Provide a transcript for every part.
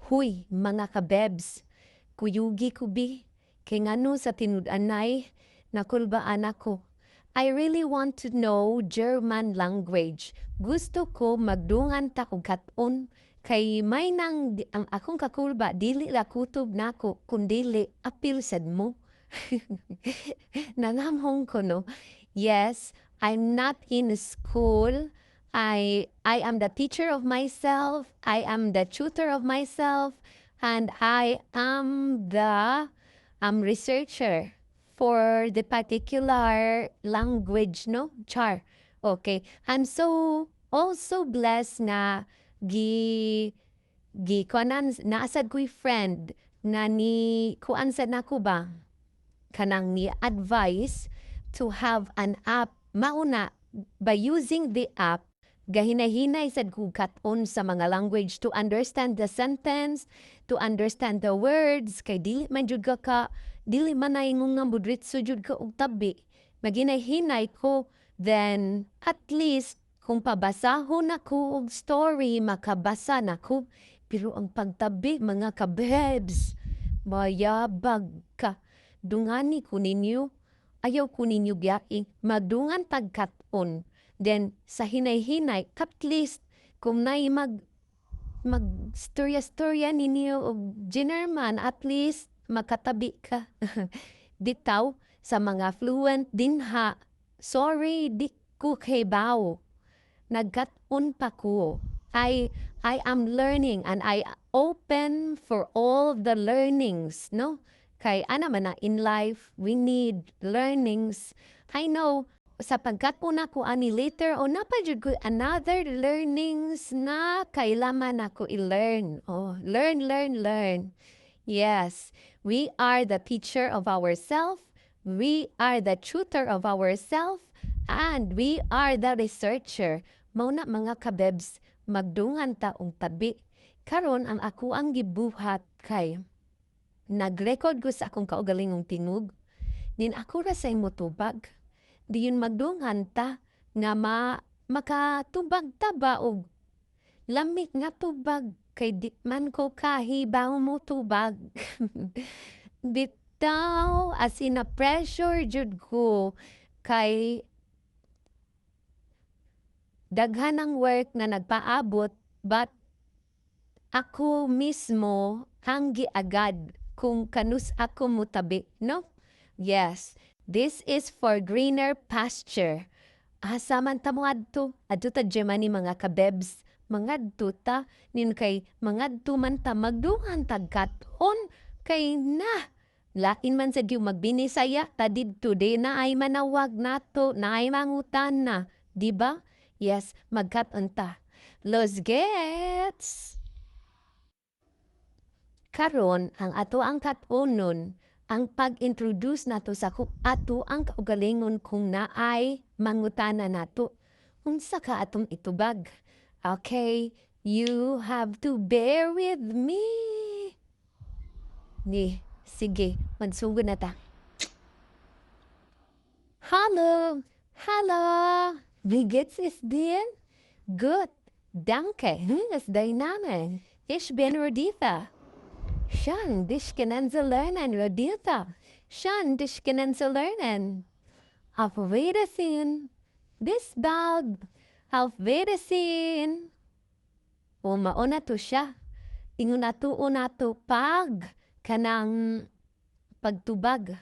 Huy, mga kabebs, kuyugi ko bi, kay ngano sa tinud-anay, nakulbaan ako. I really want to know German language. Gusto ko magdungan ta og kat-on kay may nang ang akong kakulba dili ra kutob nako kun dili apil sad mo. Nangamhong ko, no? Yes, I'm not in school. I am the teacher of myself. I am the tutor of myself, and I am the researcher for the particular language, no? Char. Okay. I'm so also blessed nga gi gi kuanan naa sad ko'y friend nga ni kuan sad nako ba kanang ni advice to have an app. Mauna by using the app, gahinahinay sad ko kat-on sa mga language, to understand the sentence, to understand the words, kay dili man jud ka dili man na ingon nga mudritso jud ka og tabi. Maghinay-hinay ko, then at least kung pabasahon ako og story, makabasa na ko. Pero ang pagtabi, mga kabebs, mayabag ka. Dungani ko ninyo, ayaw ko ninyo biyai, magdungan tag kat-on. Then sa hinay-hinay, at least kung nay mag storya-storya ninyo og German, at least makatabi ka. Bitaw sa mga fluent dinha, sorry, di ko kahibaw. Nagkat-on pa ko. I am learning and I open for all the learnings, no? Kay ana man na in life, we need learnings. I know sa pagkat-on nako ani later on, naa pa jud ko another learnings na kailangan nako i-learn. Oh, learn, learn, learn. Yes, we are the teacher of ourself, we are the tutor of ourself, and we are the researcher. Mao na, mga kabebs, magdungan ta og tabi. Karon ang ako ang gibuhat kay nag-record ko sa akong kaugalingong tingog. Nin ako ra say motubag. Diyon magdungan ta nga makatubag ta ba og lamit nga tubag kay di man ko kahibaw mo tubag. Bitaw, as in na pressure jud ko kay daghan ang work na nagpaabot, but ako mismo ang giagad kung kanus ako mutabi, no? Yes, this is for greener pasture. Asa man ta moadto? Adto ta Germany, mga kabebs. Mangadto ta nin kay mangadto man ta, magdungan tag kat-on kay na lain man sad yung magbinisaya ta didto, di na ay manawag nato na ay mangutana, di ba? Yes, magkat-on ta. Los geht's! Karon ang ato ang kat-onon, ang pag-introduce nato sa ato ang kaugalingon kung naay mangutana nato. Unsa ka atong itubag? Okay, you have to bear with me. Ni, sige, magsugod na ta. Hallo, hallo, wie geht's es dir? Gut, danke. Ist dein Name? Ich bin Roditha. Schön, dich kennenzulernen, Roditha. Schön, dich kennenzulernen. Auf Wiedersehen. Bis bald. Auf Wiedersehen. O mao na to siya. Ingon nato nato pag kanang pagtubag.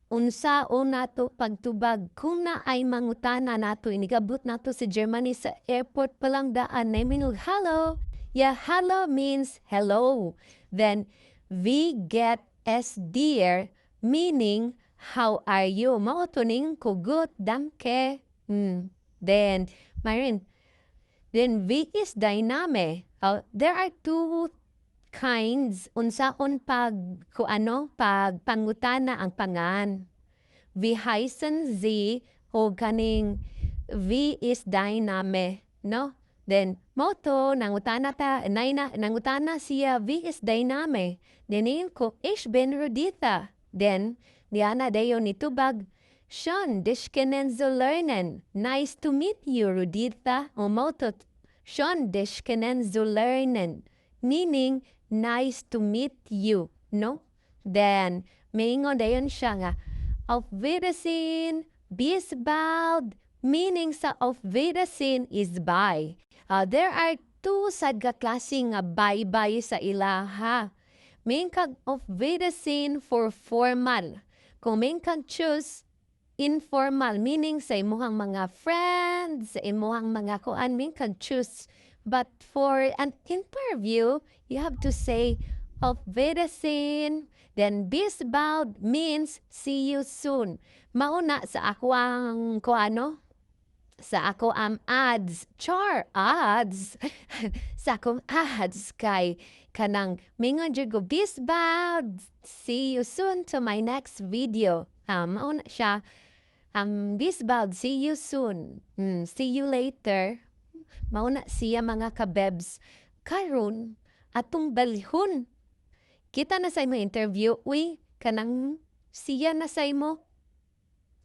Unsa o nato pagtubag kung naay mangutana nato inigabot nato sa Germany, sa airport pa lang daan na minog hello. Yeah, hello means hello. Then wie geht es dir, meaning how are you? Mao to ning ko, gut, danke. Then, Marin, then wie ist dein Name? There are two kinds unsaon pag ku ano pag pangutana ang pangan. Wie heißen Sie o kaning wie ist dein Name, no? Then mao to nangutana ta nay na nangutana siya, "Wie ist dein Name?" Then ingon ko, "Ich bin Ruditha." Then niana dayon nitubag, "Schön, dich kennenzulernen. Nice to meet you, Ruditha." O mao to, schön, dich kennenzulernen. Meaning, Nice to meet you, no? Then, maingon dayon siya nga, "Auf Wiedersehen, bis bald." Meaning sa "auf Wiedersehen" is bye. There are two sad ka klase nga bye-bye sa ilaha. Main kag "Auf Wiedersehen" for formal. Kung main kag "tschüss", informal, meaning sa imuhang mga friends, sa imuhang mga kuan, main kag "tschüss". But for an interview, you have to say "Auf Wiedersehen." Then "bis bald" means see you soon. Mauna sa ako ang kuano, sa ako ang ads, char ads, sa akong ads kay kanang mingon jud ko "bis bald, see you soon to my next video." Mauna siya, "Bis bald, see you soon. See you later." Mauna siya, mga kabebs. Karon, atong balhon. Kita na sa imo interview, uy, kanang siya na sa imo.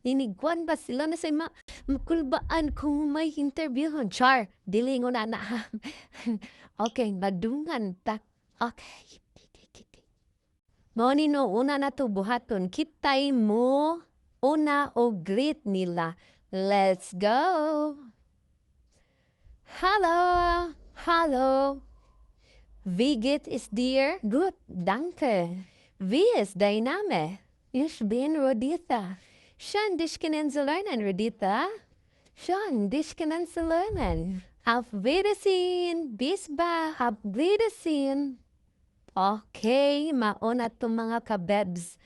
Ninigwan ba sila na sa imo? Makulbaan kung may interview. Char, dili ko na na. Okay, madungan ta. Okay. Mo ni no, una na to buhaton. Kitay mo, una o greet nila. Let's go! Hallo! Hallo! Wie geht es dir? Gut, danke. Wie ist dein Name? Ich bin Rodita. Schön, dich kennenzulernen, Rodita. Schön, dich kennenzulernen. Auf Wiedersehen. Bis bald. Auf Wiedersehen. Okay, mauna to, mga kabebs.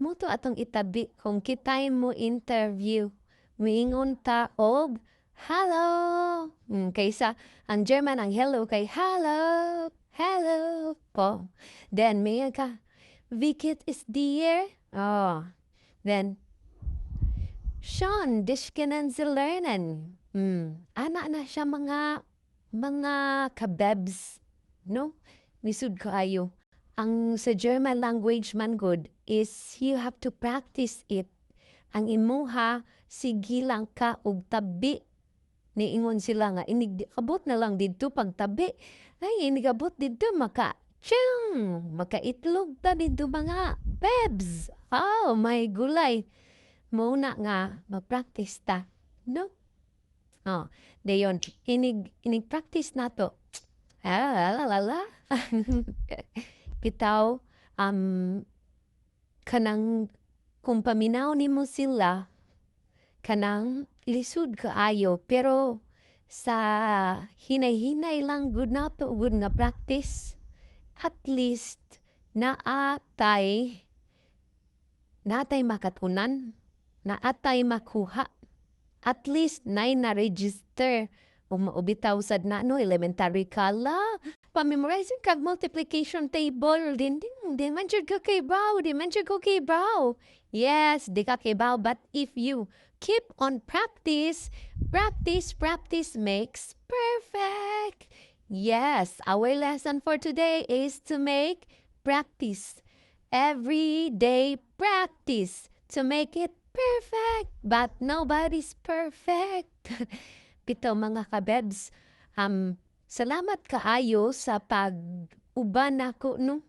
Muto atong itabi kung kitay mo interview. Miingon ta og "Hallo." Kaysa ang German, ang hello kay "hallo, hello" po. Then may ka, "Wie geht es dir?" Oh. Then, "Schön, dich kennenzulernen." Ana na siya, mga kabebs, no? Lisod kaayo. Ang sa German language man gud is you have to practice it. Ang imuha, sige lang ka og tabi. Niingon sila nga inig abot na lang didto pagtabi. Ay, inig abot didto maka tiyang makaitlog ta didto, mga bebs. Oh, my gulay. Mao na nga mag-practice ta, no? Oh, dayon inig practice nato. Ah, la la la. Bitaw kanang kung paminaw nimo sila, kanang lisod kaayo, pero sa hinay-hinay lang gud nato gud nga practice, at least naa tay makatunan, naa tay makuha, at least nay na-register. Ug mao bitaw sad na, no, elementary ka la pa-memorize kag multiplication table, din din di man jud ka kaybaw, di man jud ko kaybaw. Yes, di ka kaybaw, but if you keep on practice, practice, practice makes perfect. Yes, our lesson for today is to make practice every day, practice to make it perfect, but nobody's perfect. Bitaw, mga kabebs, salamat kaayo sa pag-uban nako, no,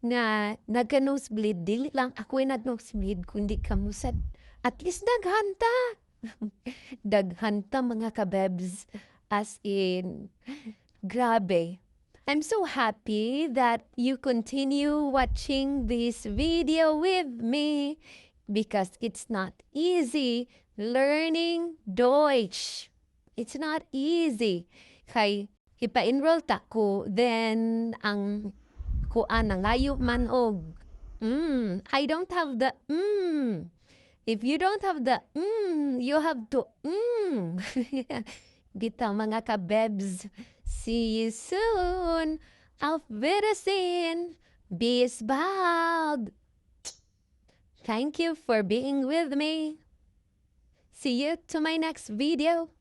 nga nagka-nosebleed. Dili lang ako ay nag-nosebleed kundi kamo sad. At least daghan ta. Daghan ta, mga kabebs. As in, grabe. I'm so happy that you continue watching this video with me because it's not easy learning Deutsch. It's not easy. Kay ipa-enroll ta ko, then ang kuan nangayo man og I don't have the. If you don't have the you have to. Bitaw, mga kabebs. See you soon. Auf Wiedersehen. Bis bald. Thank you for being with me. See you to my next video.